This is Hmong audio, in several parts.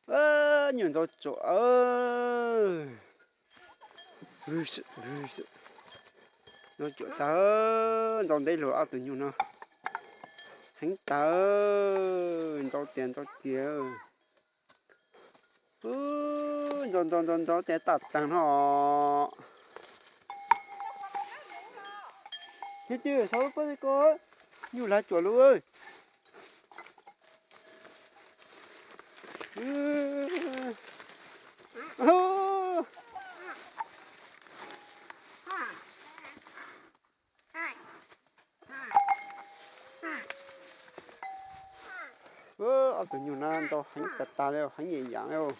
Nyuam ntxau cuam, ntxau cuam tag, ntxau nteb luag ob tug nyuj no. Heev tag, ntxau tiag ntxau tiag. Ntxau ntxau ntxau ntxau tiag tam tag no. Thiab twb xav lub pob ko, nyuj lav cuam lub. Ob tug nyuj no ntxau heev tas tas li, heev yam yam li.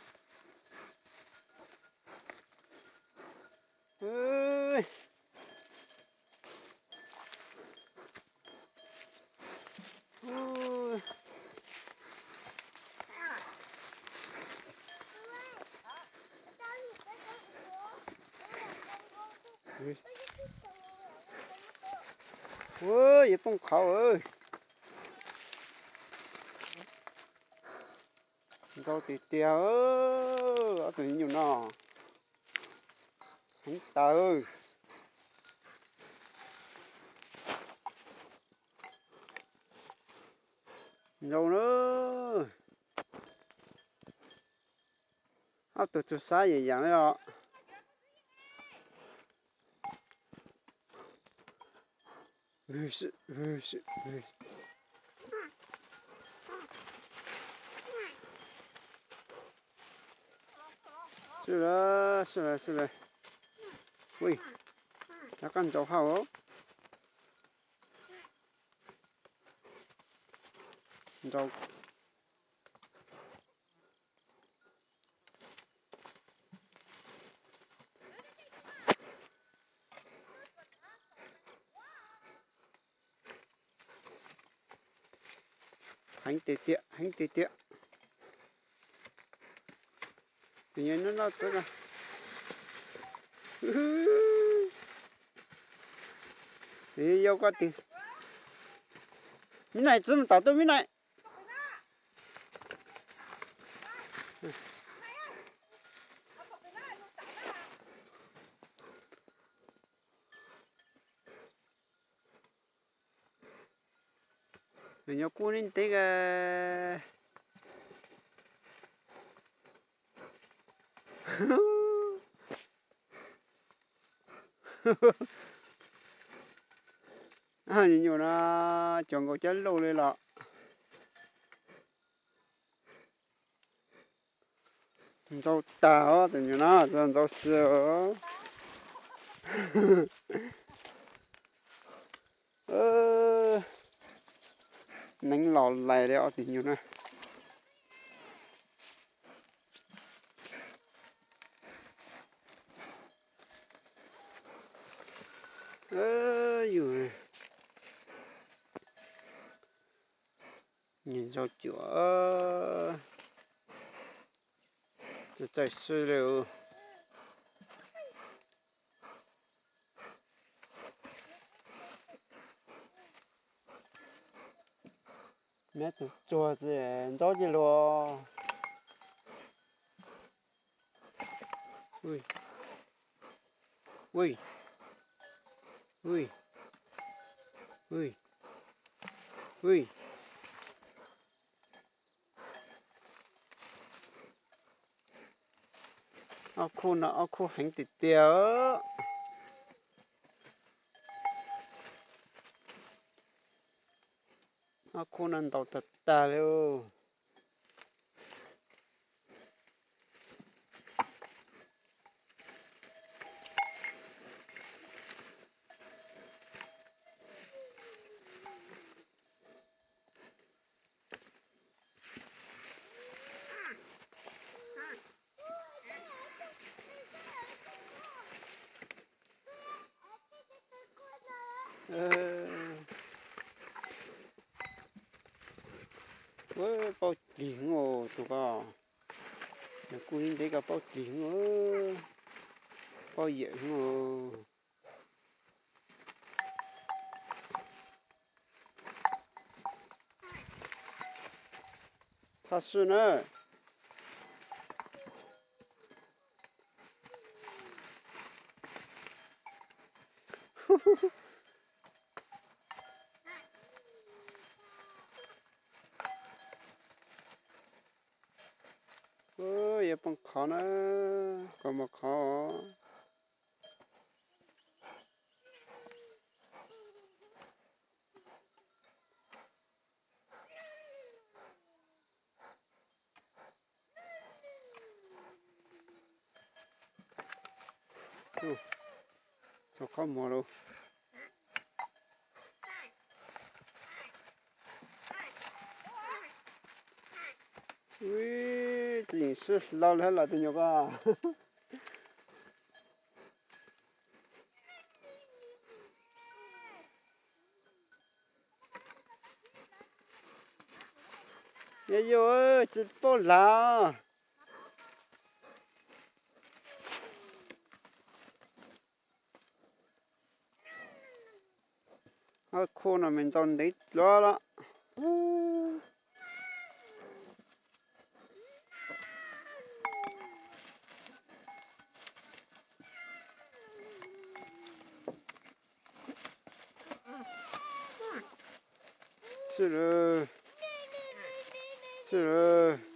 Ua, yuav poob qhauv. Ntxau tiag tiag, ob tug nyuj no heev tawv. Ntxau na, ob tug txug xab yam yam li os. Xwb lawm, xwb lawm, xwb lawm. Ui, rov qab ntxau hauj. Ntxau. Heev tiag tiag, heev tiag tiag. Nws nyob noj txob ko. Yau koj tis. Mib nais txwb mus tom tuaj mib nais. Nws nyob kub neb ntev. Nyuam no cov nkaus cab lauj li los. Ntxau tag os, tus nyuam no ntxau xwb os. Neev los lais li os tus nyuam na. Yus, nyuam ntxau cuam, txaij txaij xwb li. Neb tus tsuag ntxaub cia luag. Ob khub no ob khub heev tiag tiag. Ob khub no ntau tag tag li. Paub dlig heev os tus ko. Nws kuj li ntev ko paub dlig heev, paub yawm heev os. Txhob swb na. Poob qhov na, koj mus qhov. Txog qhov muag lawm. Ub, tseem sib hlo li los tus nyuam ko. Yog yus tsis paub lav. Ob khu no me ntxaus ntev dlua lawm. Sib lawm, sib lawm.